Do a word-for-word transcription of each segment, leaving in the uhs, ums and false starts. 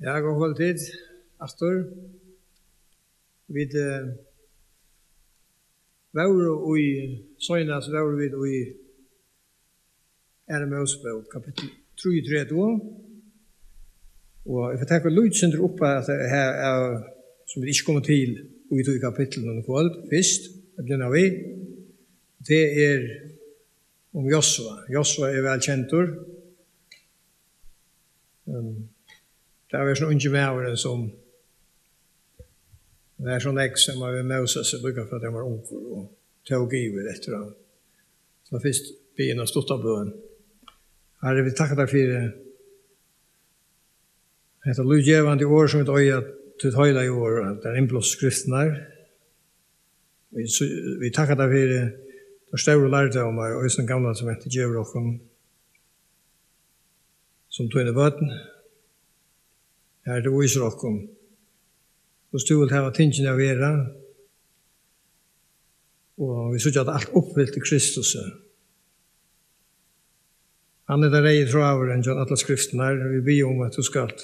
Ja, góða kvøldið aftur. Vit, eh, vóru í, seinast vóru vit í Aðru Mósebók, kapittul trýogtretivu. Og eg fari taka eitt lítið sindur upp av, av, av, sum vit ikki koma til í tí kapitlinum í kvøld, fyrst, at byrja við. Tað er um Josva. Josva er væl kendur. Ehm, tað var hesin ungi maðurin, sum var so nógv saman við Móses, líka frá at hann var ungur, og tók yvir eftir hann. So fyrst biðja eina stutta bøn. Harri, vit takka tær fyri hetta lívgevandi orð, sum vit eiga, títt heilaga orð, tær innblástu skriftirnar. Vit, vit takka tær fyri tær stóru lærdómar, og eisini Gamla Testamentið gevur okkum, sum tíni børn. Harri, tú vísir okkum, hvussu tú vilt hava tingini at vera, og vit síggja, at alt er uppfylt í Kristusi. Hann er tann reyði tráðurin gjøgnum allar skriftirnar. Vit biðja um, at tú skalt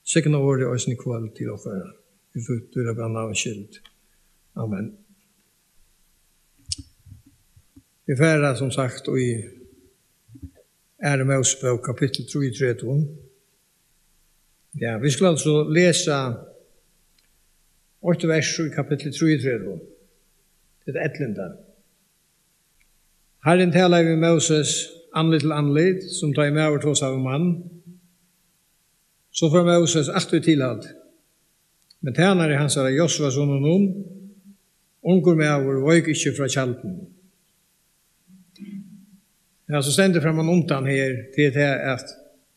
signa orðið eisini í kvøld til okkara. Fyri títt dýrabara navns skyld. Amen. Vit fara, sum sagt, í Aðru Mósebók, kapittul trýogtretivu. Ja, vit skulu altso lesa eitt vers í kapittul trýogtretivu. Tað er ellivta. Harrin talaði við Móses andlit til andlit, sum tá ið maður tosar við mann. So fór Móses aftur í tilhald. Men tænari hansara, Josva, sonur Nun, ungur maður, veik ikki frá tjaldinum. Ja, so stendur framman undan her, til tað at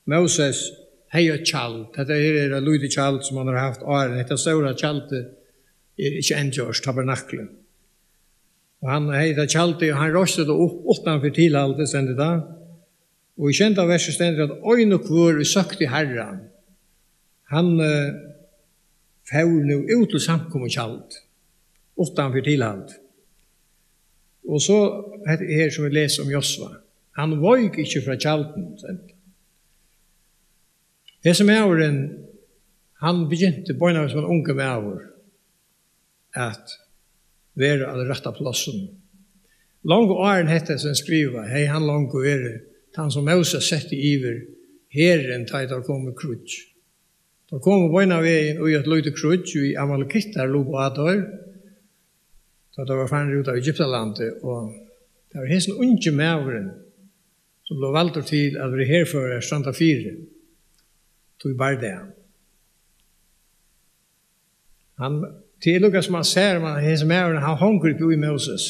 Móses hevði eitt tjald. Hetta her er eitt lítið tjald, sum hann hevur havt áðrenn. Hetta stóra tjaldið er ikki enn gjørt, tabernaklið. Og hann hevði tað tjaldið, og hann reisti tað upp uttan fyri tilhaldið, stendur tað. Og í sjeynda versi stendur, at ein og hvør ið søkti Harran, hann, eh, fór nú út til samkomutjald, uttan fyri tilhald. Og so hetta her, sum vit lesa um Josva. Hann veik ikki frá tjaldinum, stendur. Hesin maðurin, hann begynti beinanvegin sum ein ungur maður at vera á rætta plássinum. Longu áðrenn hetta, sum skrivað, hevði hann longu verið tann, sum Móses setti yvir herin, tá ið teir komu í kríggj. Teir komu beinanvegin í eitt lítið kríggj, ið amalekittar lupu á teir, tá teir vóru farnir út av Egyptalandi, og tað var hesin ungi maðurin, sum bleiv valdur til at vera herførari, standa fyri tí bardaga. Hann, tað er líka sum hann sær, men hesin maðurin, hann hongur uppi í Móses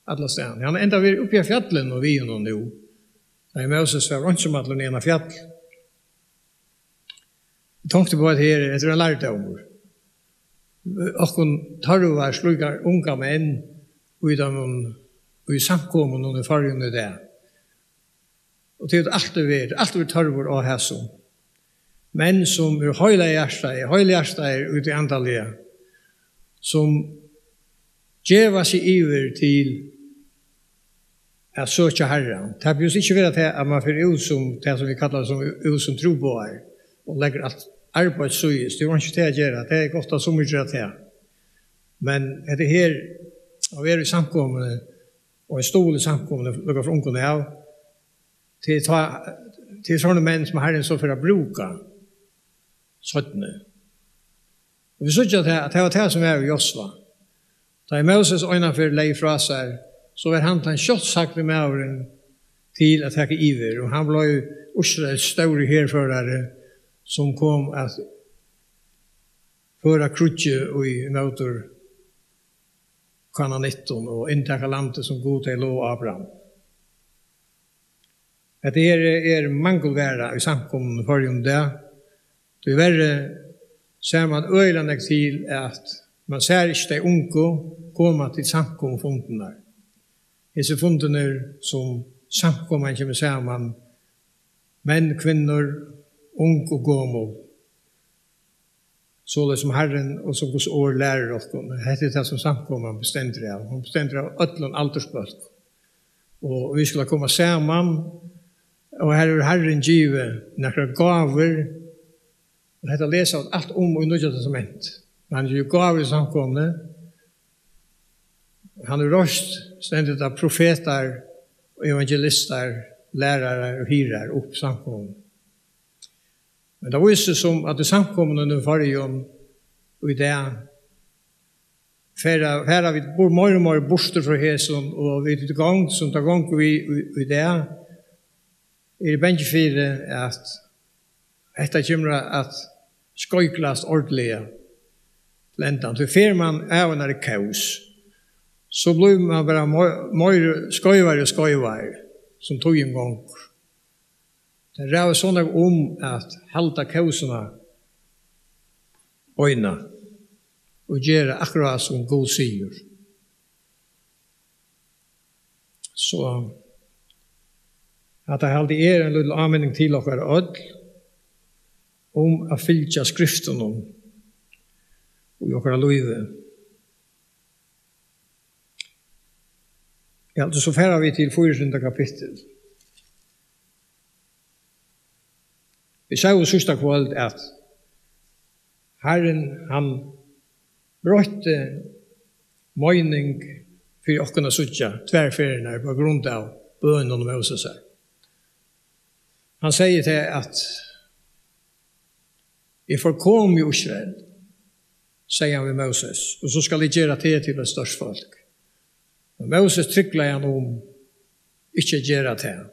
allastaðni. Hann er enntá verið uppi á fjallinum við honum nú. Tá ið Móses var einsamallur niðan á fjall. Eg tonkti uppá, at her, hetta er ein lærdómur. Okkum tørvar slíkar ungar menn í teimum, í samkomunum í Føroyum í dag. Og tað hevur altíð verið, altíð verið tørvur á hasum. Menn, sum eru heilhjartaðir, heilhjartaðir í tí andaliga, sum geva seg yvir til at søkja Harran. Tað behøvist ikki vera tað, at mann fer út sum tað, sum vit kalla sum, út sum trúboðari, og leggur alt arbeiði til síðis. Tað hevur einki við tað at gera, tað er gott, at summir gera tað. Men hetta her, at vera í samkomuni, og ein stuðul í samkomuni, líka frá ungum av, til tá, til sovorðnar menn, sum Harrin so fer at brúka seinni. Og vit síggja tað, at tað var tað, sum var við Josva. Tá ið Móses einaferð legði frá sær, so var hann tann sjálvsagdi maðurin til at taka yvir, og hann bleiv Ísraels stóri herførari, sum kom at føra kríggið í móti Kananittum og inntaka landið, sum Gud hevði lovað Abraham. Hetta her er mangulvara í samkomum í Føroyum í dag. Tíverri sær mann øgiliga nógv til, at mann sær ikki tey ungu koma til samkomufundirnar. Hesir fundirnir, sum samkoman kemur saman, menn, kvinnur, ung og gomul, soleiðis sum Harrin og sum Guds orð lærir okkum. Hetta er tað, sum samkoman bestendur av. Hon bestendur av øllum aldursbólkum. Og vit skulu koma saman, og her hevur Harrin givið nakrar gávur, Og hetta lesa vit alt um í Nýggja Testamenti. Hann er jú gáva í samkomuni. Hann er reist, stendur tað, profetar og evangelistar, lærarar og hirðar upp samkomuni. Men tað vísir seg sum, at í samkomunum í Føroyum í dag, fara, fara vit bur-, meir og meir burtur frá hesum, og vit í gongd, sum tað gongur við í, í dag, eri eg bangin fyri, at hetta kemur at skeiklast ordiliga til endan. Tí fer mann av einari kós, so blívur mann bara meir, meir skeivari og skeivari, sum tíðin gongur. Tað ræður so nógv um at halda kósina beina og gera akkurát sum Gud sigur. So hatta haldi eg er ein lítil áminning til okkara øll um at fylgja skriftunum í okkara lívi. Ja, so fara vit til fýraogtretivunda kapittul. Vit sóu síðsta kvøld, at Harrin, hann broytti meining fyri okkum at síggja tvær ferðirnar á grund av bønum Mósesar. Hann segði tað, at "Eg forkomi Ísrael", segði hann við Móses, "og so skal eg gera teg til eitt stórt fólk." Men Móses tryglaði hann um ikki at gera tað,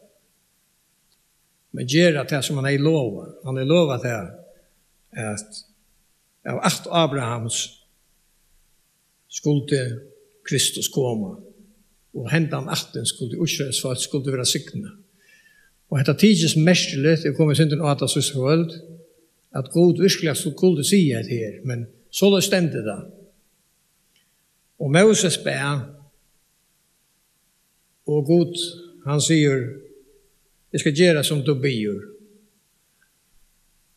men gera tað, sum hann hevði lovað. Hann hevði lovað tað, at av ætt Abrahams skuldi Kristus koma, og hendan ættin skuldi Ísraels fólk skuldi vera signað. Og hetta tykist merkiligt, eg kom í syndin á tað síðsta kvøld, at Gud virkuliga skuldi siga hetta her, men soleiðis stendur tað. Og Móses bað, og Gud, hann sigur, "Eg skal gera, sum tú biður."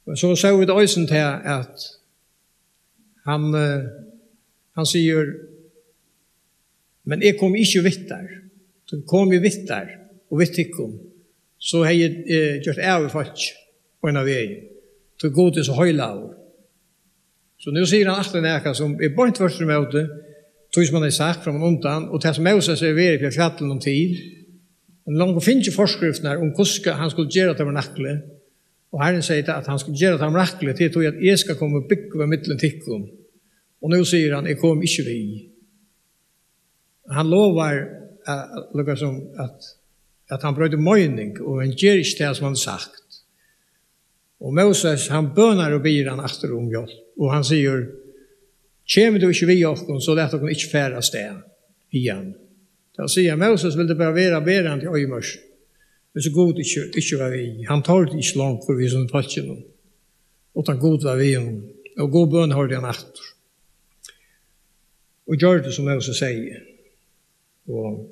Men so sóu vit eisini tað, at hann, eh, hann sigur, "Men eg komi ikki við tær. Tí komi eg við tær og við tykkum, so hevði eg, eh, gjørt av við fólkið beinan vegin, tí Gud er so heilagur." So nú sigur hann aftur nakað, sum er beint tvørturímóti tí, sum hann hevði sagt frammanundan, og tað, sum Móses hevur verið uppi á fjallinum til. Hann longu fingið forskriftirnar um, hvussu skal, hann skuldi gera tabernaklið, og Harrin segði tað, at hann skuldi gera tabernaklið til tí, at eg skal koma og búgva millum tykkum. Og nú sigur hann, "Eg komi ikki við." Hann lovar, eh, líka sum at, at hann broytir meining, og hann ger ikki tað, sum hann hevur sagt. Og Móses, hann bønar og biður hann aftur um hjálp, og hann sigur, "Kemur tú ikki við okkum, so lat okkum ikki fara av stað hiðani." Tað vil siga, Móses vildi bara vera verandi í oyðimørkini, hvis Gud ikki, ikki var við. Hann tordi ikki longur við sínum fólkinum, uttan Gud var við honum, og Gud bønhoyrdi hann aftur. Og gjørdi, sum Móses segði. Og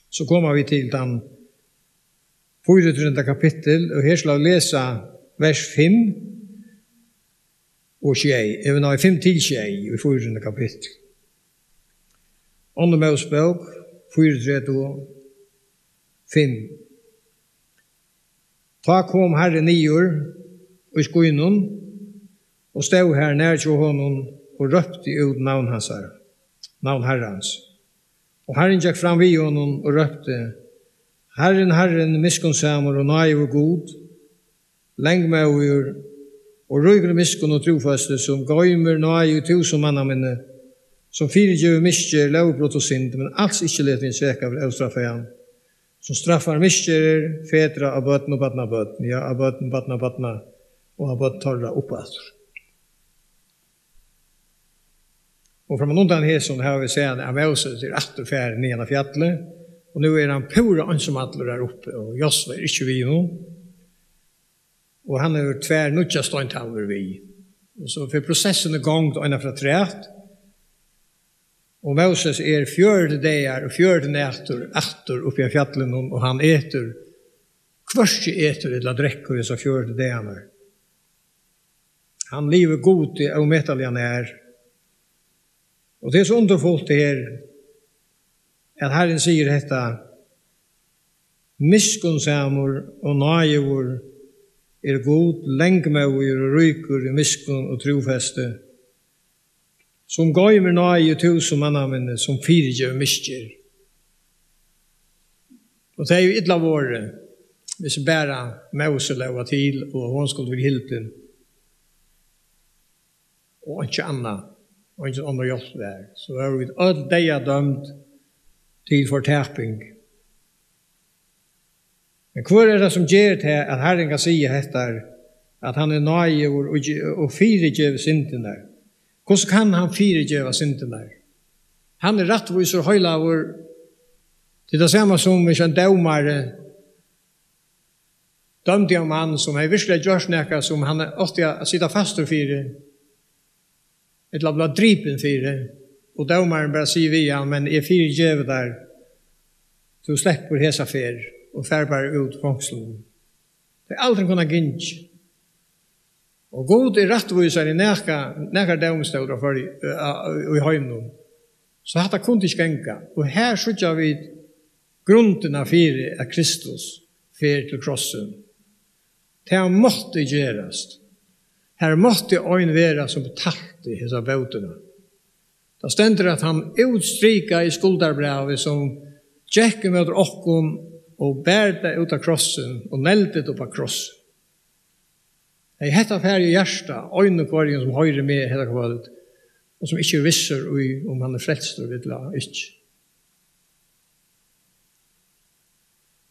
so koma vit til tann fýraogtretivunda kapittul, og her skal eg lesa vers fimm og sjey. Eg vil ná í fimm til sjey í fýraogtretivunda kapittul. Onnur Mósebók, fýraogtretivu, fimm. Tá kom Harrin niður í skýnum og stóð har nær hjá honum og rópti út navn hansara, navn Harrans. Og Harrin gekk fram við honum og rópti, Harrin, Harrin, miskunnsamur og náðigur Gud, langmóður og ríkur í miskunn og trúføsti, sum goymir náði í túsund mannaminni, sum fyrigevur misgerð, lógbrot og synd, men als ikki letur hin sveka vera óstraffaðan, sum straffar misgerðir fedra á børn og barnabørn, ja, á børn, barnabørn og á børn teirra uppaftur. Og frammanundan hesum hava vit sæð, at Móses er aftur farin niðan á fjallið, og nú er hann púra einsamallur har uppi, og Josva er ikki við honum. Og hann hevur tvær nýggjar steintavlur við. Og so fer prosessin í gongd, eina afturat. Og Móses er fjøruti dagar og fjøruti nætur aftur uppi á fjallinum, og hann etur, hvørki etur ella drekkur hesar fjøruti dagarnar. Hann livir Gudi ómetaliga nær. Og tað er so undurfult her, at Harrin sigur hetta, miskunnsamur og náðigur er Gud langmóður og ríkur í miskunn og trúfesti, sum goymir náði í túsund mannaminni, sum fyrigevur misgerð. Og tað er jú illa vorðið, hvis bara Móselóg var til, og hon skuldi verið hildin, og einki annað, og eingin annar hjálp var, so vóru vit øll deyðadømd til fortaping. Men hvør er tað, sum ger tað, at Harrin kann siga hetta, at hann er náðigur og, og fyrigevur syndirnar? Hvussu kann hann fyrigeva syndirnar? Hann er rættvísur og heilagur. Tað er tað sama sum hvis ein dómari dømdi ein mann, sum hevði virkuliga gjørt nakað, sum hann átti at sita fastur fyri, ella bleiv dripin fyri, og dómarin bara sigur við hann: "Men eg fyrigevi tær, tú sleppur hesa ferð og far bara út úr fongslinum." Tað er aldrin kunnað gingið. Og Gud er rættvísari enn nakar, nakar dómstólur á Føroy-, á, á, í heiminum. So hatta kundi ikki ganga. Og her síggja vit grundina fyri, at Kristus fer til krossin. Tað mátti gerast. Har mátti ein vera, sum betalti hesa bótina. Tað stendur, at hann útstrikaði skuldarbrævið, sum gekk ímóti okkum, og bar tað út á krossin og negldi tað upp á krossin. Hey, hetta fær í hjartað, einum hvørjum, sum hoyrir meg hetta kvøld, og sum ikki er vissur í, um hann er frelstur ella ikki.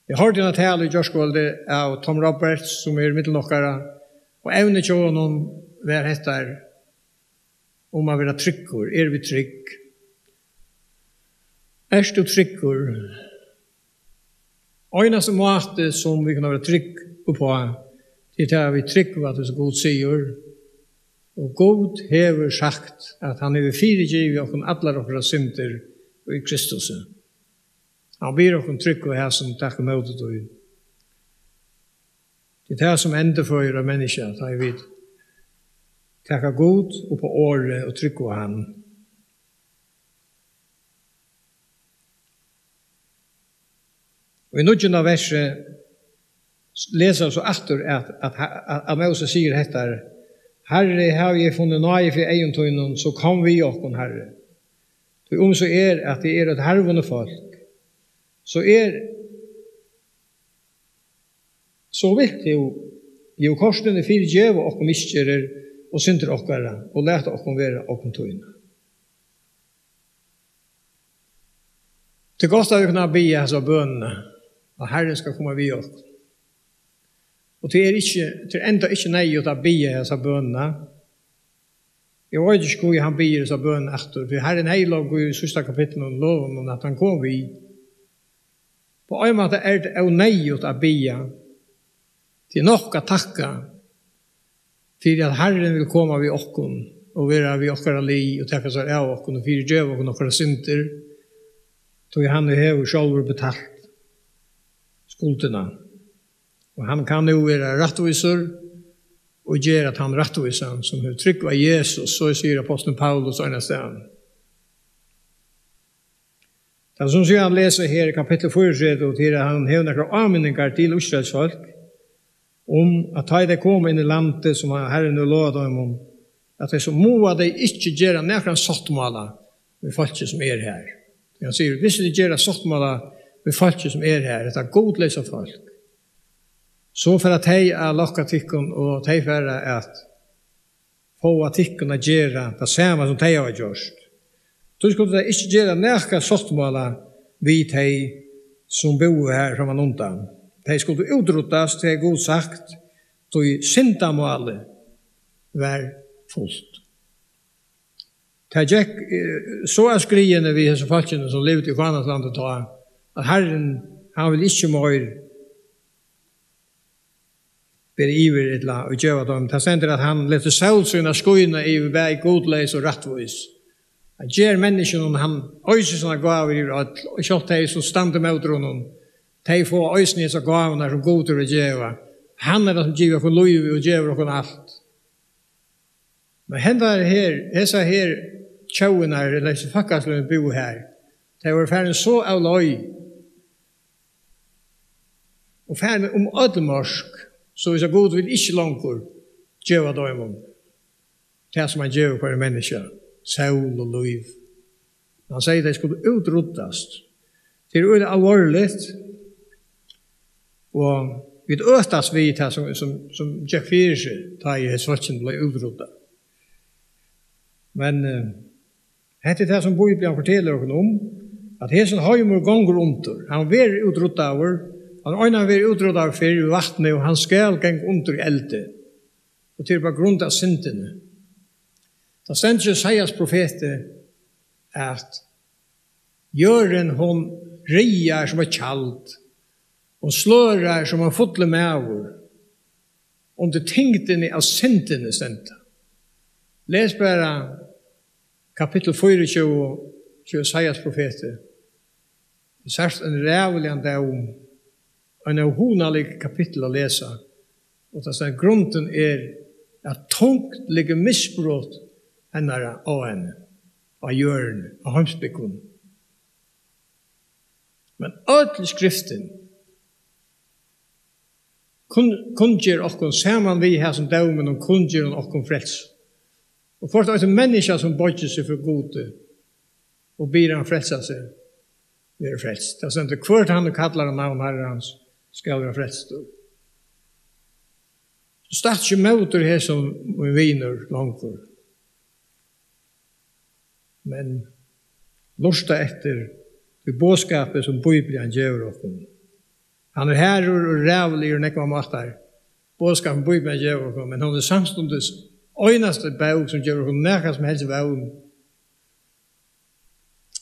Eg hoyrdi eina talu í gjárkvøldið av Tom Roberts, sum er millum okkara, og evnið hjá honum var hetta um at vera tryggur. Eru vit trygg? Ert tú tryggur? Einasti máti, sum vit kunnu vera trygg uppá, tað er tað, at vit trúgva, at Gud sigur, og Gud hevur sagt, at hann hevur fyrigivið okkum allar okkara syndir í Kristusi. Hann biður okkum trúgva hasum, taka ímóti tí. Tað er tað, sum endurføðir eitt menniskja, tá ið vit taka Gud upp á orðið og trúgva á hann. Og í níggjunda versi lesa vit so aftur, at, at, at, at Móses sigur hetta: "Harri, havi eg funnið náði fyri eygum tínum, so kom við okkum, Harri. Tí um so er, at tað er eitt harðvunnið fólk, so er, so vilt tú jú kortini fyrigeva okkum misgerðir og syndir okkara, og lata okkum vera okkum tínar." Tað er gott, at vit kunnu biðja hasa bønina, at Harrin skal koma við okkum. Og tað er ikki, tað er enntá ikki neyðugt at biðja hasa bønina. Eg veit ikki, hví hann biður hesa bøn aftur, tí Harrin hevði longu í síðsta kapitlinum lovað honum, at hann kom við. Á ein máta er tað óneyðugt at biðja. Tað er nokk at takka fyri, at Harrin vil koma við okkum og vera við okkara lið og taka sær av okkum og fyrigeva okkum okkara syndir, tí hann hevur sjálvur betalt skuldina. Og hann kann nú vera rættvísur og gera tann rættvísan, sum hevur trúgv á Jesus, so sigur ápostulin Paulus einastaðni. Tað, sum síðan lesa her í kapitli fýraogtretivu, til at hann hevur nakrar áminningar til Ísraels fólk um, at tá ið tey koma inn í landið, sum Harrin hevur lovað teimum, at tey, so mugu tey ikki gera nakran sáttmála við fólkið, sum er har. Hann sigur: "Hvis tit gera sáttmála við fólkið, sum er har, hetta gudleysa fólk, so fara tey at lokka tykkum, og tey fara at fáa tykkum at gera tað sama, sum tey hava gjørt. Tí skuldu tey ikki gera nakran sáttmála við tey, sum búðu har frammanundan. Tey skuldu útrýddast, hevði Gud sagt, tí syndamálið var fult." Tað gekk, eh, so av skriðuni við hesum fólkinum, sum livdi í Kánaanslandi tá, at Harrin, hann vil ikki meir bera yvir ella og geva teimum. Tað stendur, at hann letur sól sína skína yvir bæði gudleys og rættvís. Hann ger menniskjunum, hann oysir sínar gávur yvir øll, og sjálvt tey, sum standa ímóti honum, tey fáa eisini hesar gávurnar, sum Gud hevur at geva. Hann er tað, sum gevur okkum lív og gevur okkum alt. Men henda her, hesa her tjóðirnar, ella hesi fólkasløgini búðu her, tey vóru farin so av leið og farin um øll mørk, So víst at Gud vil ikki longur geva teimum tað, sum hann gevur hvørjum menniskja, sól og lív. Hann segði, tey skulu útruddast. Tað er øgiliga alvorligt, og vit øtast við tað, sum, sum, sum gekk fyri seg, tá ið hesi fólkini bleiv útruddað. Men, eh, hetta er tað, sum Bíblian fortelur okkum um, at hesin heimur gongur undir. Hann verður útruddaður, hann einaferð verður útruddaður fyrr við vatni, og hann skal ganga undir í eldi. Og tað er bara grund av syndini. Tað stendur hjá Esaias profeti, at jørðin, hon ræðar sum eitt tjald, hon slørar sum ein fullur maður, undir tyngdini av syndini stendur. Les bara kapittul fýraogtjúgu hjá Esaias profeti. Tú sært ein ræðuligan dóm, ein óhugnalig kapittul at lesa, og tað stendur, grundin er, at tungt liggur misbrot hennara á henni, á jørðini, á heimsbúgvini. Men øll skriftin kun-, kunngerð okkum, saman við hasum dóminum, kunngerð hon okkum frelsu. Og hvørt eitt menniskja, sum boyggir seg fyri Gudi og biður hann frelsa seg, verður frelst. Tað stendur, hvørt hann, ið kallar á navn Harrans, skal verða frelstur. So statt ikki mótur hesum, mín vinur, longur. Men lurta eftir tí boðskapi, sum Bíblian gevur okkum. Hann er harður og ræðuligur á nógvar mátar, boðskapurin, Bíblian gevur okkum, men hon er samstundis einasta bók, sum gevur okkum nakað sum helst vón.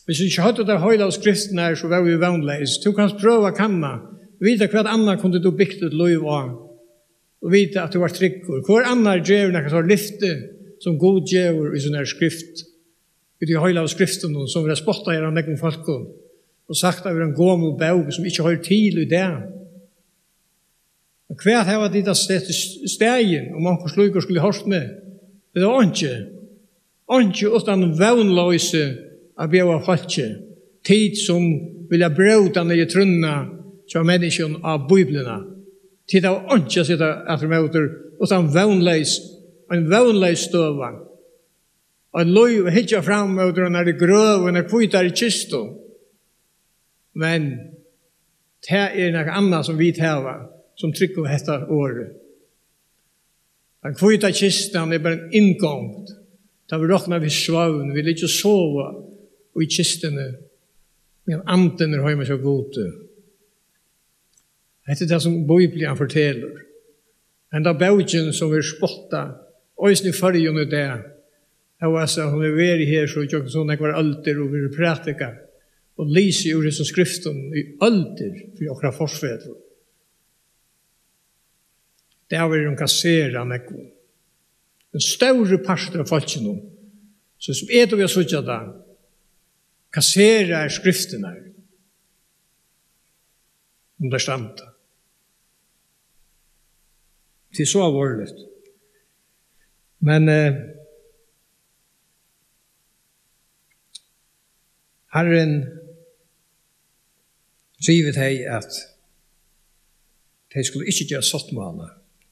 Hvis vit ikki høvdu tær heilagu skriftirnar, so vóru vit vónleys. Tú kanst prøva at kanna, vita, hvat annað kundi tú bygt títt lív á, og vita, at tú vart tryggur. Hvør annar gevur nakað so lyfti, sum Gud gevur í síni skrift, í tí heilagu skriftunum, sum verða spottaðar av nógvum fólkum, og sagt at vera ein gomul bók, sum ikki hoyrir til í dag? Men hvat hava tit at seta í staðin, um onkur slíkur skuldi hoyrt meg? Tað er einki, einki uttan vónloysi at bjóða fólki, tit sum vilja bróta niður trúnna hjá menniskjum á Bíbliuna. Tit hava einki at seta aftur móti, uttan vónleys, ein vónleys støða. Eitt lív at hyggja fram móti einari grøv, einari hvítari kistu. Men tað er nakað annað, sum vit hava, sum trúgva hetta orðið. Tann hvíta kistan er bara ein inngongd. Tá vit rokna við svøvn, vit liggja og sova í kistuni, meðan andin er heima hjá Gudi. Hetta er tað, sum Bíblian fortelur. Henda bókin, sum verður spottað, eisini í Føroyum í dag, hóast at hon hevur verið her so gjøgnum so nógvar øldir og verið prædikað og lisið úr hesum skriftum í øldir fyri okkara forfedrar. Í dag verður hon kasserað av nógvum. Ein stórur partur av fólkinum, so sum eg dugi at síggja tað, kasserar skriftirnar, um tær standa. Tað er so alvorligt. Men, eh, Harrin sigur við tey, at tey skulu ikki gera sáttmála.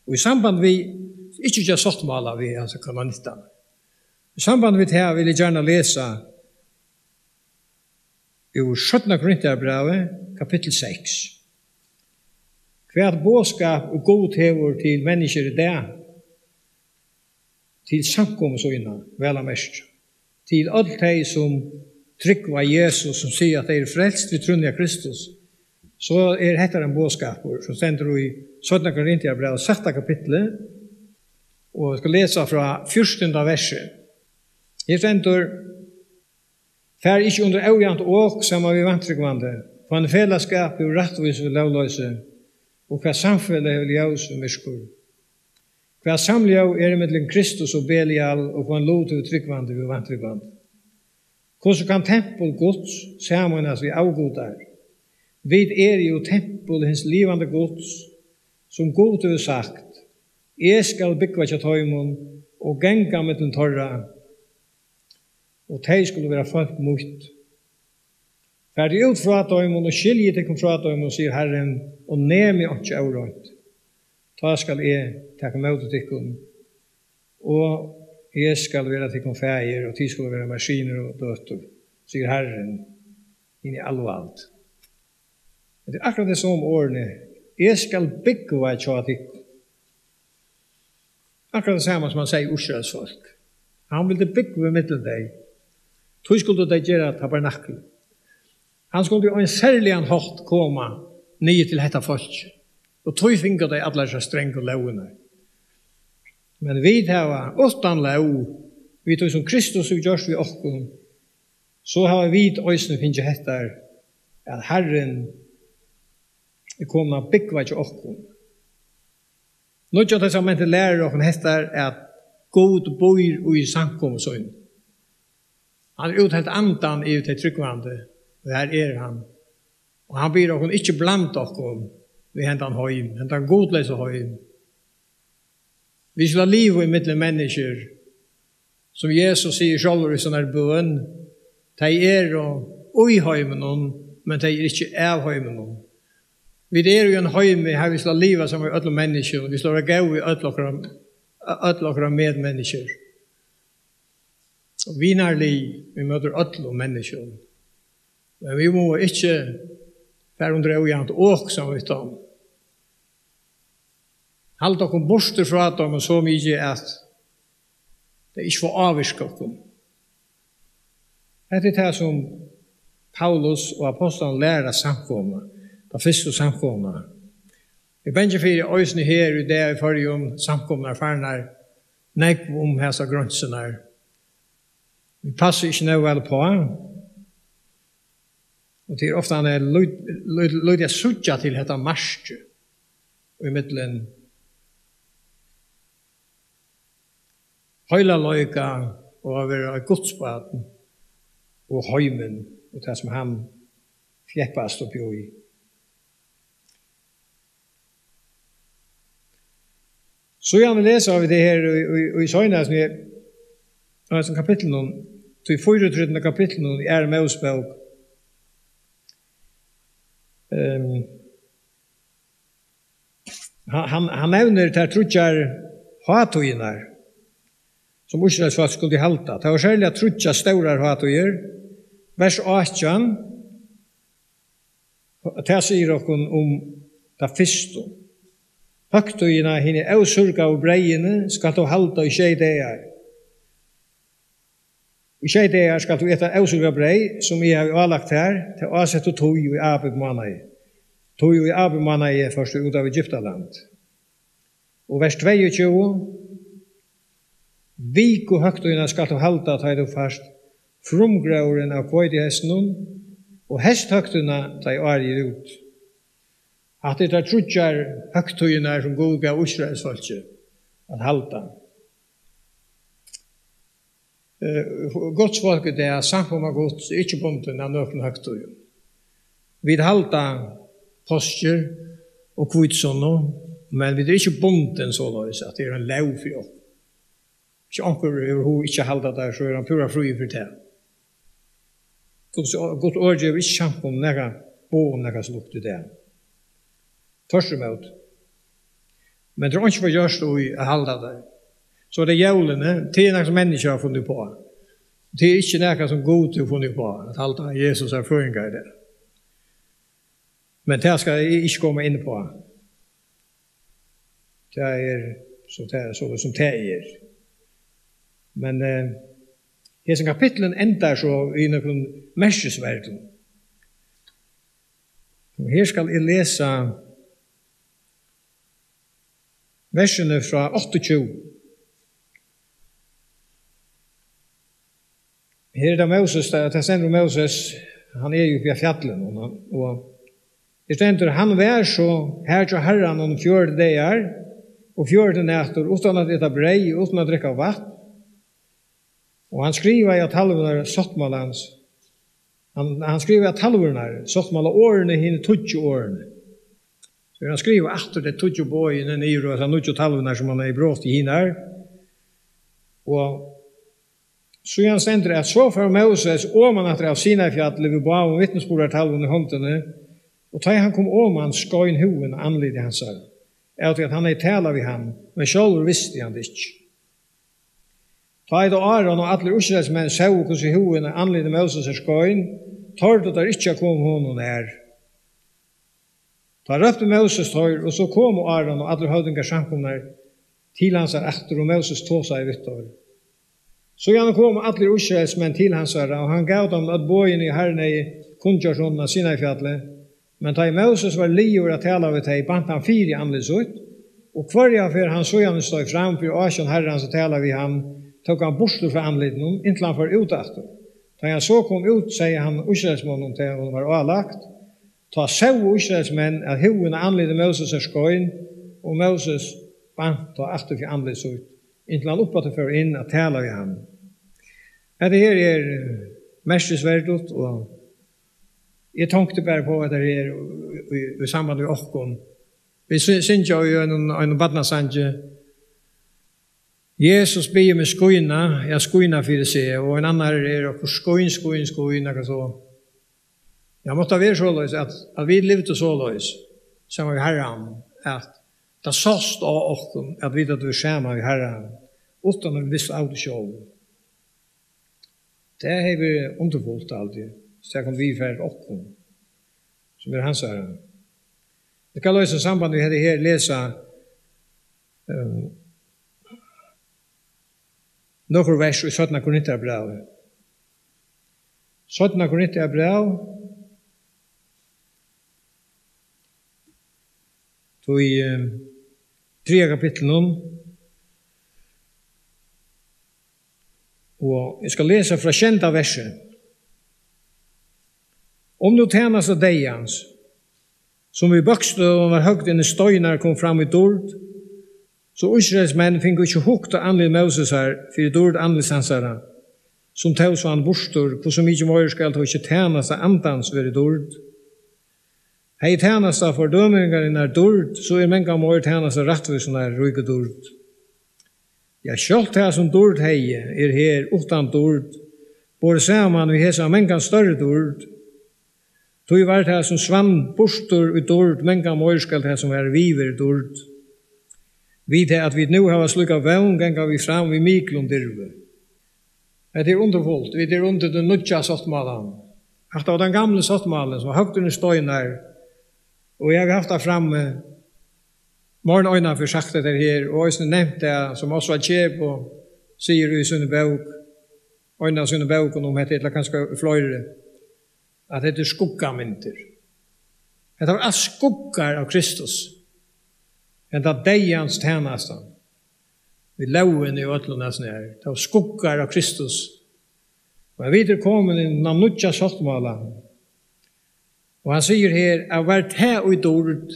Og í samband við ikki gera sáttmála við, altso, Kananittarnar. Í samband við tað vil eg gjarna lesa úr seinna Korintbrævi, kapittul seks. Hvat boðskap Gud hevur til menniskjur í dag, til samkomu sína, væl at merkja, til øll tey, sum trúgva Jesus, sum siga, at tey eru frelst við trúnni á Kristus, so er hetta ein boðskapur, sum stendur í seinna Korintbrævi, sætta kapitli, og eg skal lesa frá fjúrtanda versi. Her stendur: Farið ikki undir óreint ok saman við vantrúgvandi, hvat felagsskap hevur rættvísi við lógloysi, og hvat samfelag hevur ljós við myrkur? Hvat samljóð er millum Kristus og Belial, og hvønn lut hevur trúgvandi við vantrúgvandi? Hvussu kann tempul Guds sameinast við avgudar? Vit eru jú tempul hins livandi Guds, sum Gud hevur sagt: Eg skal búgva hjá teimum og ganga millum teirra, og tey skulu vera fólk mítt. Farið út frá teimum og skiljið tykkum frá teimum, sigur Harrin, og nemið einki óreint. Tá skal eg taka ímóti tykkum, og eg skal vera tykkum faðir, og tit skulu vera mær synir og døtur, sigur Harrin, hin alvaldi. Hetta er akkurát tey somu orðini: Eg skal búgva hjá tykkum. Akkurát tað sama sum hann segði Ísraels fólk. Hann vildi búgva í millum tey. Tí skuldu tey gera tabernakul. Hann skuldi á ein serligan hátt koma niður til hetta fólk. Og tí fingu tey allar hesar strongu lógirnar. Men vit hava uttan lóg, við tí sum Kristus hevur gjørt við okkum, so hava vit eisini fingið hetta, at Harrin er komin at búgva hjá okkum. Nýggja testamentið lærir okkum hetta, at Gud býr í samkomu síni. Hann hevur úthelt andan yvir tey trúgvandi, og har er hann. Og hann biður okkum ikki blanda okkum við hendan heim, hendan gudleysa heim. Vit skulu liva í millum menniskjur, sum Jesus sigur sjálvur í sínari bøn: Tey eru í heiminum, men tey eru ikki av heiminum. Vit eru í ein heimi, har vit skulu liva saman við øllum menniskjum, vit skulu vera góð við øll okkara, øll okkara medmenniskjur. Og vinarlig ímóti øllum menniskjum. Men vit mugu ikki fara undir ójavnt ok saman við teimum. Halda okkum burtur frá teimum so mikið, at tey ikki fáa ávirka okkum. Hetta er tað, sum Paulus og apostlarnir læra samkomuna, ta fyrstu samkomuna. Eg eri bangin fyri, eisini her í dag í Føroyum, samkomurnar farnar nógv um hasar greinsirnar. Vit passa ikki nóg væl uppá. Og tað er ofta ein lít-, lít-, lítið at síggja til hetta markið í millum heilagleika og at vera eitt Guds barn og heimin og tað, sum hann fjeppast uppi í. Síðani lesa vit tað her í, í, í seinast, í hesum kapitlinum, tí fýraogtrítiunda kapitlinum í Aðru Mósebók. Ehm, hann, hann, hann nevnir tær tríggjar hátíðirnar, sum Ísraels fólk skuldi halda. Tað var serliga tríggjar stórar hátíðir. Vers átjan, tað sigur okkum um ta fyrstu. Høgtíðina, hini ósúrgaðu breyðini, skalt tú halda í sjey dagar. Í sjey dagar skalt tú eta ósúrgað breyð, sum eg havi álagt tær, ta ásettu tíð í Abib-mánaði. Tí í Abib-mánaði fórt tú út av Egyptaland. Og vers tveyogtjúgu: Vikuhøgtíðina skalt tú halda, tá ið tú fært frumgróðurin av hveitihestinum, og heysthøgtíðina, tá ið árið er út. Hatta eru tær tríggjar høgtíðirnar, sum Gud gav Ísraels fólki at halda. Eh, Guds fólk í dag, samkoma Guds, er ikki bundin av nøkrum høgtíðum. Vit halda páskir og hvítusunnu, men vit eru ikki bundin soleiðis, at tað er ein lóg fyri okkum. Hvis onkur hevur hug ikki at halda tær, so er hann púra fríur fyri tað. Guds, Guds orð gevur ikki samkomuni nakað boð um nakað slíkt í dag. Tvørturímóti. Men tað er einki forgjørt í at halda tær. So er tað jólini, tað er nakað, sum menniskju hava funnið uppá. Tað er ikki nakað, sum Gud hevur funnið uppá, at halda Jesusar føðingardag. Men tað skal eg ikki koma inn uppá. Tað er, sum tað er, so sum tað er. Men, eh, hesin kapitlurin endar so í nøkrum merkisverðum. Og her skal eg lesa versini frá áttaogtjúgu. Her er tað Móses, tað, tað stendur um Móses, hann er jú uppi á fjallinum, og hann, og her stendur: Hann var so har hjá Harranum fjøruti dagar og fjøruti nætur, uttan at eta breyð og uttan at drekka vatn. Og hann skrivaði á talvurnar sáttmálans. Hann, hann skrivaði á talvurnar sáttmálaorðini, hini tíggju orðini. So hann skrivaði aftur tey tíggju boðini niður á hesar níggju talvurnar, sum hann hevði brotið hinar. Og síðan stendur, at so fór Móses oman aftur av Sinai-fjalli við báðum vitnisburðartalvum í hondini, og tá ið hann kom oman, skein húðin á andliti hansara. av tí at hann hevði talað við hann, men sjálvur visti hann tað ikki. Tá ið Aron og allir Ísraelsmenn sóu, hvussu húðin á andliti Mósesar skein, tordu teir ikki at koma honum nær. Tá rópti Móses teir, og so komu Aron og allir høvdingar samkomnar til hansara aftur, og Móses tosaði við teir. Síðani komu allir Ísraelsmenn til hansara, og hann gav teimum øll boðini, ið Harrin hevði kunngjørt honum á Sinai-fjalli. Men tá ið Móses var liðugur at tala við tey, bant hann fyri andlit sítt, og hvørja ferð hann síðani steig fram fyri ásjón Harrans at tala við hann, tók hann burtur frá andlitinum, inntil hann fór út aftur. Tá ið hann so kom út, segði hann Ísraelsmonnum, tað honum var álagt. Tá sóu Ísraelsmenn, at húðin á andliti Mósesar skein, og Móses bant tá aftur fyri andlit sítt, inntil hann uppaftur fór inn at tala við hann. Hetta her er, eh, merkisvert, og eg tonkti bara på hetta her í, í, í samband við okkum. Vit sy-, syngja í einum, einum barnasangi, "Jesus biður meg skína, ja, skína fyri seg", og ein annar er okkurt, "Skín, skín, skín", nakað so. Ja, mátti vera soleiðis, at, at vit livdu soleiðis, saman við Harran, at tað sást á okkum, at vit høvdu verið saman við Harran, uttan at vit vistu av tí sjálv. Tað hevði verið undurfult, haldi eg, so tað kundi viðfarið okkum, sum eru hansara. Eg skal loysa samband við hetta her, lesa, ehm, nøkur vers í seinna Korintarbrævi. Seinna Korintarbræv, tí, ehm, triðja kapitlinum, og eg skal lesa frá sjeynda versi. Um nú tænasta deyðans, sum við bókstavum var høgd inn í steinar, kom fram í dýrd, so Ísraelsmenn fingu ikki hugt á andlit Mósesar fyri dýrd andlits hansara, sum tó svann burtur, hvussu mikið meira skal tó ikki tænasta andans vera í dýrd? Hevði tænasta fordømingarinnar dýrd, so er mangan meir tænasta rættvísinnar rík í dýrd. Ja, sjálvt tað, sum dýrd hevði, er her uttan dýrd, borið saman við hesa mangan størri dýrd. Tí var tað, sum svann burtur í dýrd, mangan meir skal tað, sum var við, vera dýrd. Við tað, at vit nú hava slíka vón, ganga vit fram við miklum dirvi. Hetta er undurfult. Vit eru undir tí nýggja sáttmálan. Hatta var tann gamli sáttmálin, sum var høgdur enn steinar. Og eg havi havt tað frammi, meir enn eina ferð sagt hetta her, og eisini nevnt tað, sum Oswald Chambers sigur í síni bók, eina av sínum bókum um hetta, ella kanska fleiri, at hetta er skuggamyndir. Hetta var alt skuggar av Kristus. Henda deyðans tænasta. Við lógini og øllum hasum her. Tað var skuggar av Kristus. Men vit eru komin inn í nýggja sáttmála. Og hann sigur her, at var tað í dýrd,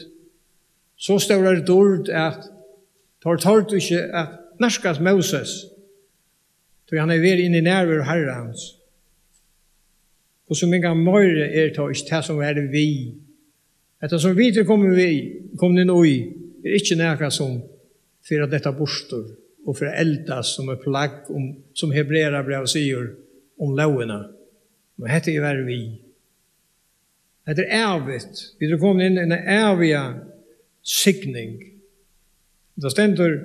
so stór er dýrd, at teir tordu ikki at nærkast Móses, tí hann hevði verið inn í nærveru Harrans. Hvussu mangan meira er tó ikki tað, sum var við. Hetta, sum vit eru komin við, komin inn í, er ikki nakað, sum fer at detta burtur og fer at eldast sum eitt plagg, um, sum Hebrearabrævið sigur um lógina. Men hetta er var við. Hetta er ævigt. Vit eru komin inn í eina æviga signing. Tað stendur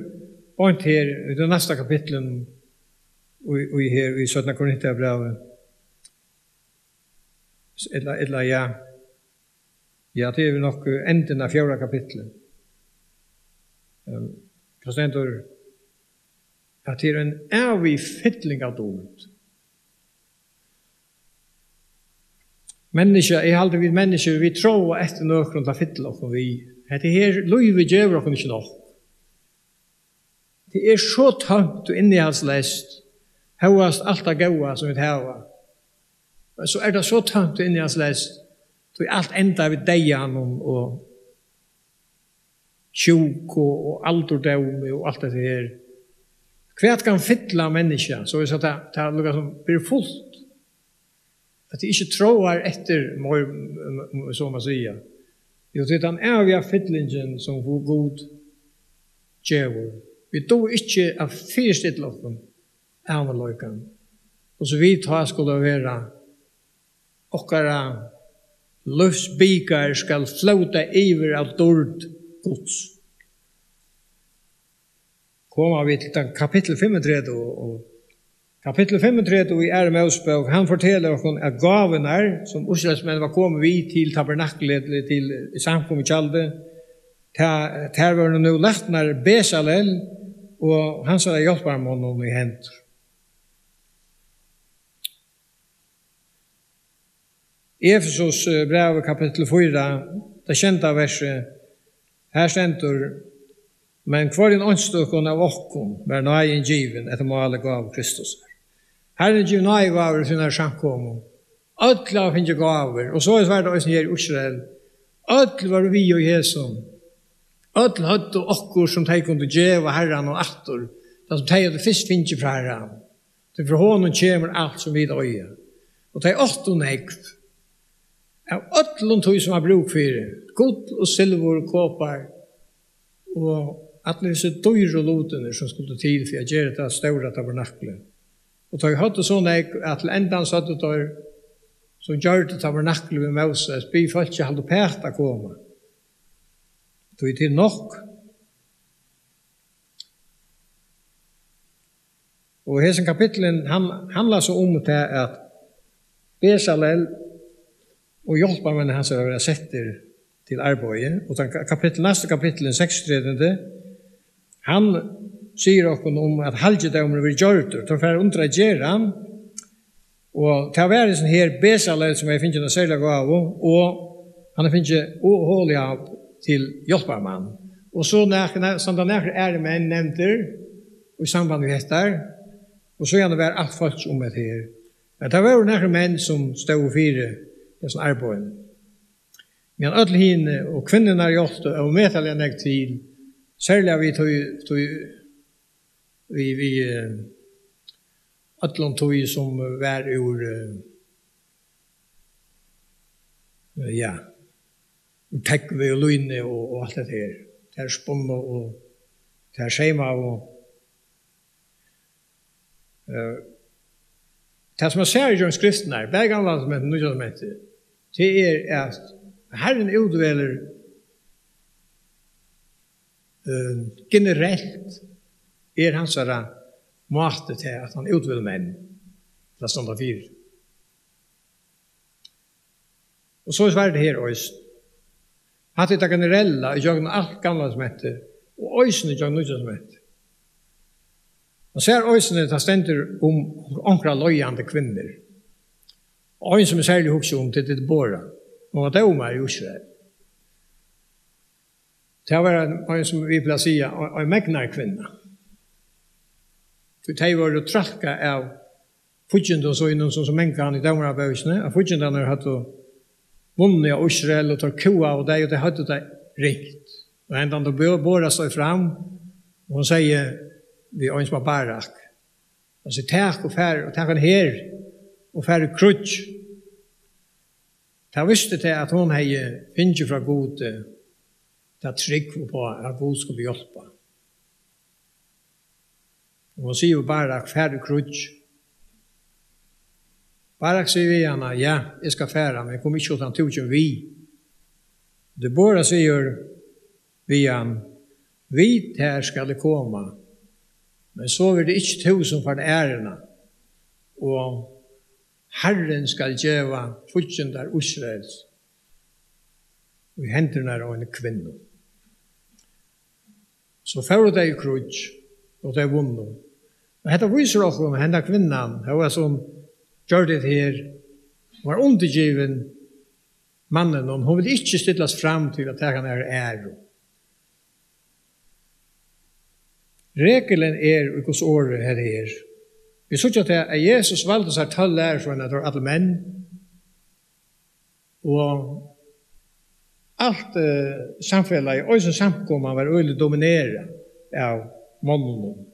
beint her í tí næsta kapitlinum, í, í her í seinna Korintarbrævi. Ella, ella, ja. Ja, tað er nokk, eh, endin av fjórða kapitli. Ehm, tað stendur, at tað er ein ævig fylling av dýrd. Menniskja, eg haldi, vit menniskju, vit tráa eftir nøkrum til at fylla okkum við. Hetta her lívið gevur okkum ikki nokk. Tað er so tómt og innihaldsleyst, hóast alt tað góða, sum vit hava. Men so er tað so tómt og innihaldsleyst, tí alt endar við deyðanum og sjúku og aldurdómi og alt hetta her. Hvat kann fylla menniskja, so er tað, tað lukar sum verður fult? At tað ikki tráar eftir meir, um, um, so má siga. Jú, tað er tann æviga fyllingin, sum Gu-, Gud gevur. Vit duga ikki at fyristilla okkum ævinleikan. Og so vit tá skulu vera okkara lívsbikar skal flóta yvir av dýrd Guds. Koma vit til tann kapittul fimmogtretivu, og kapittul fimmogtretivu í Aðru Mósebók, hann fortelur okkum, at gávurnar, sum Ísraelsmenn var komin við til tabernaklið, til samkomutjaldið, tær, tær vóru nú latnar Bezalel og hansara hjálparmonnum í hendur. Efesus, eh, brævið, kapittul fýra, tað sjeynda versið, har stendur: "Men hvørjum einstøkum av okkum var náðin givin eftir máli gávu Kristusar." Harrin gevur náðigávur í sínari samkomu. Øll hava fingið gávur, og soleiðis var tað eisini her í Ísrael. Øll vóru við í hesum. Øll høvdu okkurt, sum tey kundu geva Harranum aftur, tað, sum tey høvdu fyrst fingið frá Harranum. Tí frá honum kemur alt, sum vit eiga. Og tey áttu nógv av øllum tí, sum var brúk fyri, gull og silvur og kopar og allir hesir dýru lutirnir, sum skuldu til fyri at gera tað stóra tabernaklið. Og tey høvdu so nógv, at til endans høvdu teir, sum gjørdu tabernaklið við Móses, biðið fólkið halda uppat at koma. Tí til nokk. Og hesin kapitulin, hann handlar so um tað, at Bezalel og hjálparmenn hansara verða settir til arbeiði. Og tann ka-, kapittul, næsta kapittul, seksogtretivu, hann sigur okkum um, at halgidómurin verður gjørdur. Teir fara undir at gera hann, og tað var hesin her Bezalel, sum hevði fingið eina serliga gávu, og hann hevði fingið Oholiab til hjálparmann. Og so nakrar, standa nakrir aðrir menn nevndir í samband við hetta, og so var alt fólk um hetta her. Men tað vóru nakrir menn, sum stóðu fyri hesum arbeiðinum. Men øll hini og kvinnurnar hjálptu ómetaliga nógv til, serliga við tí, tí, við, við, eh, øllum tí, sum var úr, eh, ja, úr tógvi og líni og, og alt hetta her. Tær spunnu og tær seymaðu. Eh, tað, sum man sær í gjøgnum skriftirnar, bæði Gamla Testamentið og Nýggja Testamentið, tað er, at Harrin útvelur, eh, generelt er hansara máti tað, at hann útvelur menn til at standa fyri. Og soleiðis var tað her eisini. Hatta er tað generella í gjøgnum alt Gamla Testamentið, og eisini í gjøgnum Nýggja Testamentið. Man sær eisini, tað stendur um onkrar leiðandi kvinnur. Og ein, sum eg serliga hugsi um, tað er Debora. Hon var dómari í Ísrael. Tað var ein, ein, sum vit plaga at siga, ein, ein megnarakvinna. Tí tey vóru trælkað av fíggindum sínum, sum so mangan í Dómarabókini, at fíggindarnir høvdu vunnið á Ísrael, og teir kúgaðu tey, og tey høvdu tað ringt. Og hendan Debora stóð fram, og hon segði við ein, sum var Barak, hann segði: "Tak og far, og tak ein her, og far í kríggj." Tað vísti tað, at hon hevði fingið frá Gudi ta trúgv upp á, at Gud skuldi hjálpa. Og hon sigur við Barak: "Far í kríggj." Barak sigur við hana: "Ja, eg skal fara, men kom ikki uttan tú kemur við." Debora sigur við hann: "Við tær skal eg koma, men so verður tað ikki tú, sum fært æruna, og Harrin skal geva fíggindar Ísraels í hendurnar á eini kvinnu." So fóru tey í kríggj, og tey vunnu. Og hetta vísir okkum, at henda kvinnan, hóast hon gjørdi tað her, var undirgivin manninum, hon vildi ikki stillast fram til at taka hana æru. Regilin er í Guds orði, her er. Vit síggja tað, at Jesus valdi sær tólv lærisveinar, tað vóru allir menn. Og alt, eh, samfelagið, eisini samkoman, var øgiliga dominerað av monnunum.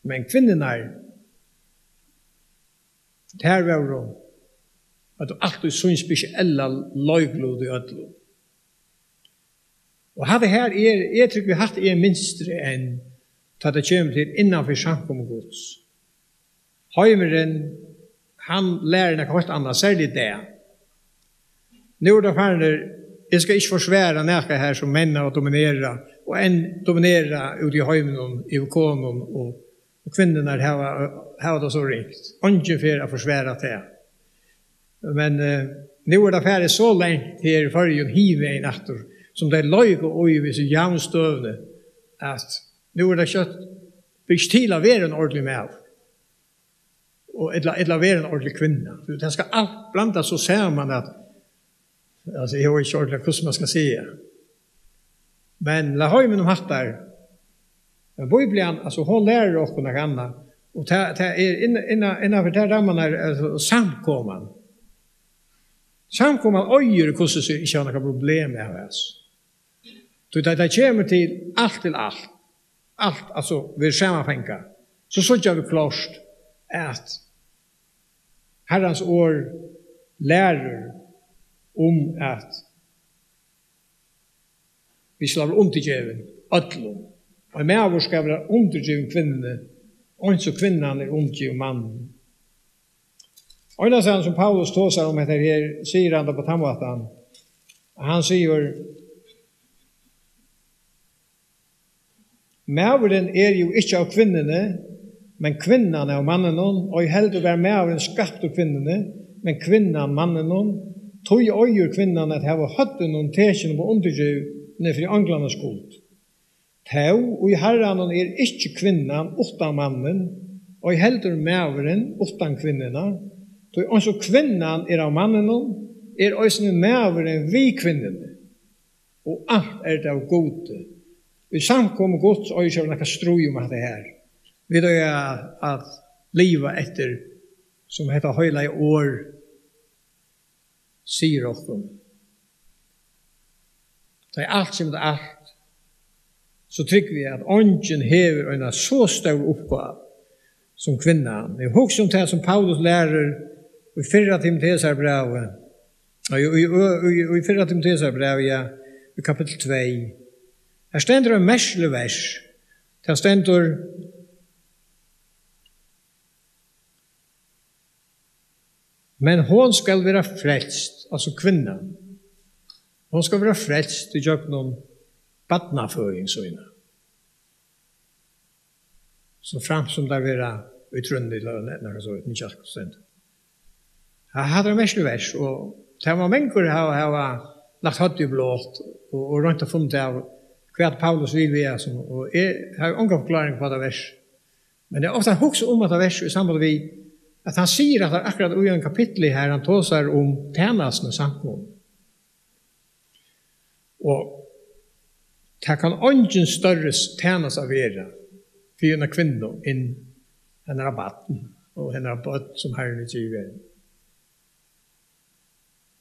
Men kvinnurnar, tær vóru, høvdu altíð sín spesiella leiklut í øllum. Og hatta her er, eg trúgvi, hatta er mynstrið enn, tá tað kemur til innan fyri samkomu Guds. Heimurin, hann lærir nakað heilt annað, serliga í dag. Nú er tað farnir, eg skal ikki forsvara nakað her, sum menn hava dominerað, og enn dominera úti í heiminum yvir konum, og, og kvinnurnar hava, hava tað so ringt. Eingin fer at forsvara tað. Men, eh, nú er tað farið so langt her í Føroyum hinvegin aftur, sum tey leika í við so javnstøðuni, at nú er tað skjótt ikki til at vera ein ordentligur maður. Og ella, ella vera ein ordentligur kvinna. Tað skal alt blandast so saman at, altso, eg veit ikki ordentliga, hvussu man skal siga. Men lat heimin um hattar. Men Biblian, altso, hon lærir okkum nakað annað. Og tað, tað er inn-, innan, innanfyri tær rammarnar, altso, samkoman. Samkoman eigur hvussu so ikki hava nakað problem av hasum. Tí tá tað kemur til alt, til alt, alt, altso, verður samanfangað, so síggja vit klárt, at Harrans orð lærir um, at vit skulu vera undirgivin øllum. Ein maður skal vera undirgivin kvinnuni, eins og kvinnan er undirgivin manninum. Einastaðni sum Paulus tosar um hetta her, sigur hann tað á tann mátan. Hann sigur: "Maðurin er jú ikki av kvinnuni, men kvinnan av manninum, ei heldur var maðurin skaptur kvinnuni, men kvinnan manninum. Tí eigur kvinnan at hava høvdinum tekin upp á undirgivni fyri einglanna skuld. Tó, í Harranum er ikki kvinnan uttan mannin, ei heldur maðurin uttan kvinnuna. Tí eins og kvinnan er av manninum, er eisini maðurin við kvinnuni. Og alt er tað av Gudi." Í samkomu Guds eigur ikki at vera nakað stríð um hatta her. Vit eiga at liva eftir, sum hetta heilaga orð sigur okkum. Tá ið alt kemur til alt, so trúgvi eg, at eingin hevur eina so stóra uppgávu sum kvinnan. Eg hugsi um tað, sum Paulus lærir í fyrra Timoteusarbrævi, í, í, í, í, í fyrra Timoteusarbrævi, ja, í kapittul tvey. Her stendur eitt merkiligt vers. Tað stendur: "Men hon skal vera frelst", altso kvinnan. "Hon skal vera frelst ígjøgnum barnaføðing sína." So framt sum tær vera í trúnni, ella nakað so, nítjan prosent. Ja, hatta er eitt merkiligt vers, og tað má mangur hava, hava lagt høvdið í blót og, og roynt at funnið av, hvat Paulus vil við hasum, og eg havi onga forklaring á tað vers. Men eg havi ofta hugsað um hetta vers í samband við, at hann sigur, at hann akkurát í einum kapitli her, hann tosar um tænastuna í samkomuni. Og tað kann eingin størri tænasta vera fyri eina kvinnu enn hennara barn og hennara børn, sum Harrin hevur givið henni.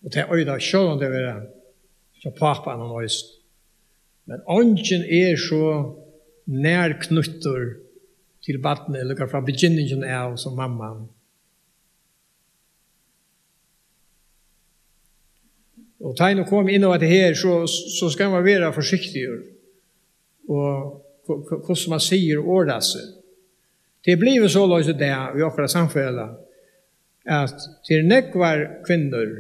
Og tað eigur sjálvandi at vera hjá pápanum eisini. Men eingin er so nær knýttur til barnið, líka frá begynningini av, sum mamman. Og tá eg nú komi inn á hetta her, so, so skal man vera forsiktigur, og hvu-, hvu-, hvussu man sigur og orðar seg. Tað er blivið soleiðis í dag í okkara samfelag, at tað eru nógvar kvinnur,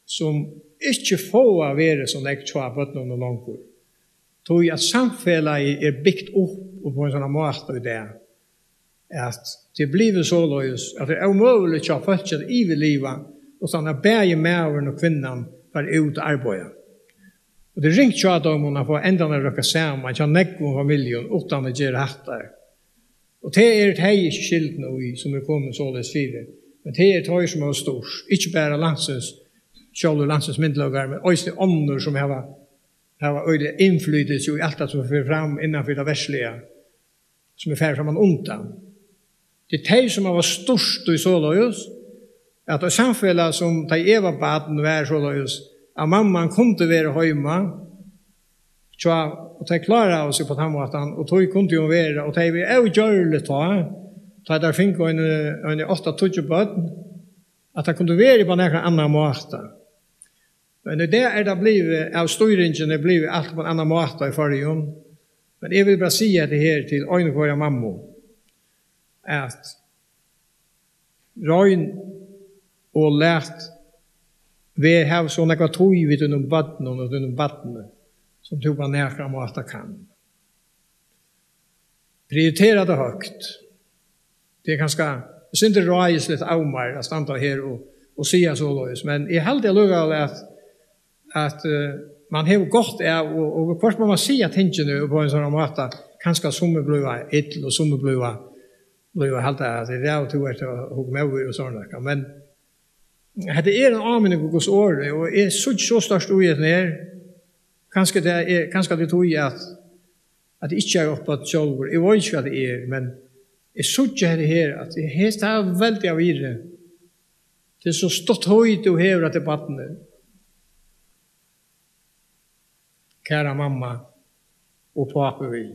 sum ikki fáa verið so nógv hjá børnunum longur, tí at samfelagið er bygt upp, upp á ein sånn máta í dag, at tað er blivið soleiðis, at tað er ómøguligt hjá fólki at yvirliva, uttan at bæði maðurin og kvinnan fara út at arbeiða. Og tað er ringt hjá teimum at fáa endarnar at røkka saman hjá nógvum familjum, uttan at gera hatta. Og tað eru tey ikki skyldin í, sum er komin soleiðis fyri. Men tað eru teir, sum hava stýrt, ikki bara landsins, sjálvir landsins myndugleikar, men eisini onnur, sum hava, hava øgiliga innflytelse í alt tað, sum fer fram innanfyri tað verðsliga, sum er farið framman undan. Tað eru tey, sum hava stýrt í soleiðis, at eitt samfelag, sum tá eg var barn, var soleiðis, at mamman kundi vera heima, tjá, og tey kláraðu seg á tann mátan, og tí kundi hon vera, og tað var ógjørligt tá, tá tær fingu ein, ein átta, tíggju børn, at tað kundi vera á nakran annan máta. Men í dag er tað blivið, av stýringini er blivið alt á ein annan máta í Føroyum. Men eg vil bara siga hetta her til eina og hvørja mammu, at royn og lat, ver, hav so nógva tíð við tínum børnum og tínum barni, sum tú á nakran máta kann. Prioritera tað høgt. Tað er kanska eitt sindur ráðisligt av mær at standa her og, og siga soleiðis, men eg haldi allíkavæl at, at, eh, man hevur gott av, og, og hvørt má man siga tingini upp á ein sovorðnan máta, kanska summi blíva ill, og summi blíva, blíva halda at tað er av, tú ert at hugmóður og sovorðið nakað. Men hetta er ein áminning um Guds orð, og eg síggi so stórt í hetta her. Kanska tað er, kanska tað er tí at, at eg ikki havi uppátt sjálvur. Eg veit ikki hvat tað er, men eg síggi hetta her, at eg hevði tað veldiga virði. Tað er so stutt tíð, tú hevur at tað barnið. Kæra mamma og pápi við.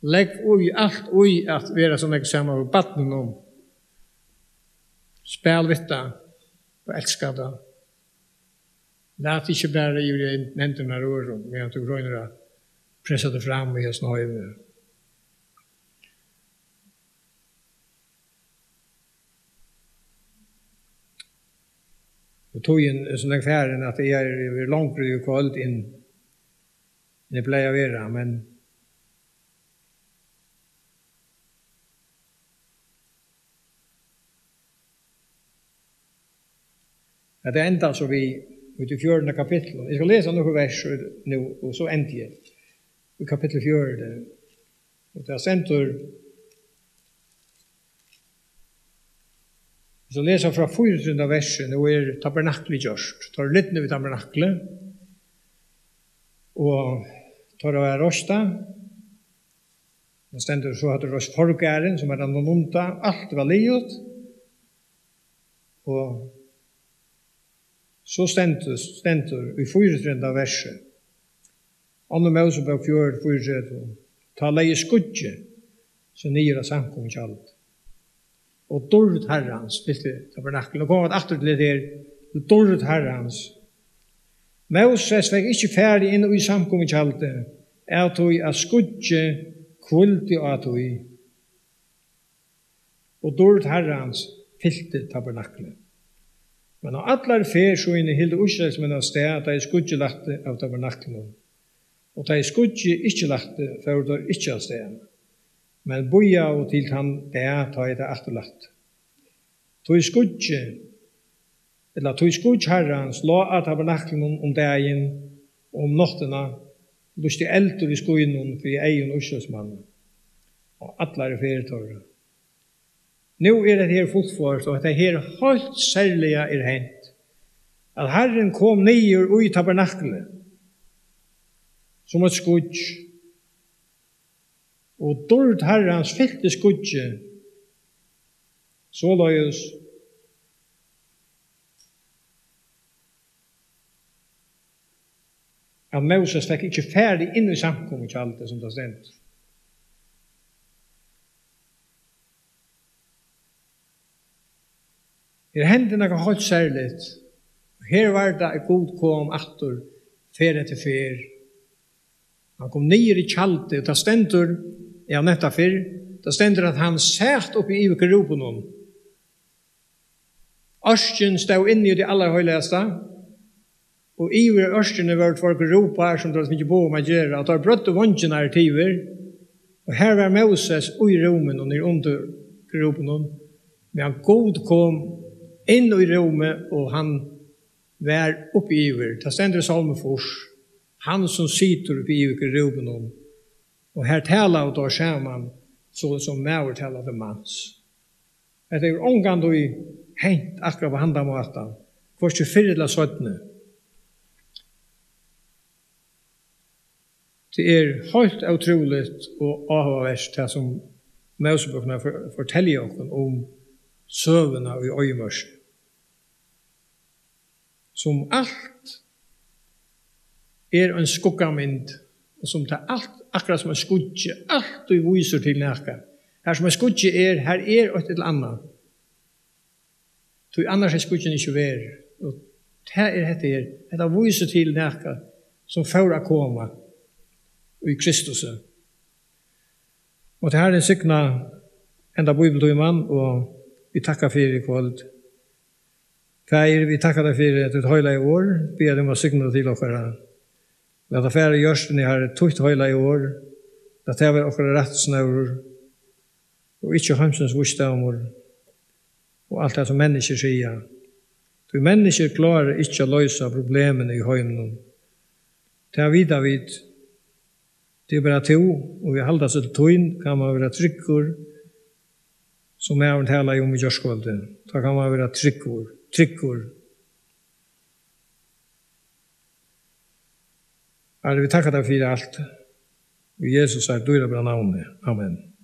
Legg í alt í at vera so nógv saman við barninum. Spæl við tað og elska tað. Lat ikki bara yvir í hendurnar á øðrum, meðan tú roynir at pressa teg fram í hesum heimi. Og tíðin er so langt farin, at eg eri, eri longri í kvøld enn, enn eg plagi at vera, men at tað endar so við, við tí fjørutinda kapitlinum. Eg skal lesa nøkur vers nú, og so endi eg í kapitli fjøruti. Og tað stendur, so lesa frá fýraogtretivunda versi, nú er tabernaklið gjørt. Teir eru lidnir við tabernaklið, og teir hava reist tað. Tað stendur, so høvdu teir reist forgarðin, sum er handan undan, alt var liðugt. Og so stendur, stendur í fýraogtretivunda versi, Annar Mósebók fjøruti, fýraogtretivu: Tá legði skýggið seg niður á samkomutjaldið, og dýrd Harrans fylti tabernaklið. Nú koma vit aftur til hetta her, dýrd Harrans. Móses fekk ikki farið inn í samkomutjaldið, av tí at skýggið hvíldi á tí, og dýrd Harrans fylti tabernaklið. Men á allari ferð síni hildu Ísraelsmenn av stað, tá ið skýggið lætti av tabernaklinum. Og tá ið skýggið ikki lætti, fóru teir ikki av stað, men bíðaðu til tann dag, tá ið tað aftur lætti. Tí skýggið, ella tí skýggj Harrans lá á tabernaklinum um dagin, og um náttina lýsti eldur í skýnum fyri eygum Ísraelsmanna á allari ferð teirra. Nú er hetta her fullført, og hetta her heilt serliga er hent, at Harrin kom niður í tabernaklið sum eitt skýggj, og dýrd Harrans fylti skýggið, soleiðis at Móses fekk ikki farið inn í samkomutjaldið, sum tað stendur. Her hendi nakað heilt serligt. Her var tað, at Gud kom aftur, ferð eftir ferð. Hann kom niður í tjaldið, og tað stendur, eg havi nevnt tað fyrr, tað stendur, at hann sat uppi yvir kerubunum. Ørkin stóð inni í tí allarheilagasta, og yvir ørkini vóru tveir kerubbar, sum teir fingu boð um at gera, og teir breiddu veingirnar yvir, og har var Móses í rúminum, niðri undir kerubunum, meðan Gud kom inn í rúmið, og hann var uppi yvir. Tað stendur í Sálmi fýrs, hann sum situr uppi yvir kerubunum, og har talaðu teir saman, so sum maður talar til mans. Hetta hevur ongantíð hent akkurát á handan mátan, hvørki fyrr ella seinni. Tað er heilt ótrúligt og áhugavert, tað sum Mósebøkurnar for-, fortelja okkum um søguna í oyðimørkini, sum alt er ein skuggamynd, og sum tað alt, akkurát sum ein skuggi, altíð vísir til nakað. Har sum ein skuggi er, har er eitt ella annað. Tí annars er skuggin ikki verður. Og tað er hetta her. Hetta vísir til nakað sum fór at koma í Kristusi. Og tað Harrin signa henda bíbliutíman, og vit takka fyri í kvøld. Faðir, vit takka tær fyri títt heilaga orð. Biðja teg um at signa til okkara. Lat tað fara í hjørtuni, Harri, títt heilaga orð, Lat tað vera okkara rættsnóður og ikki heimsins vísdómur og alt tað, sum menniskjur siga. Tí menniskjur klára ikki at loysa problemini í heiminum. Tað vita vit. Tað er bara tú, og við at halda seg til tín, kann mann vera tryggur, sum maðurin talaði um í gjárkvøldið. Tá kann mann vera tryggur, tryggur. Herre, vit takka tær fyri alt. Í Jesu dýrabara navni. Amen.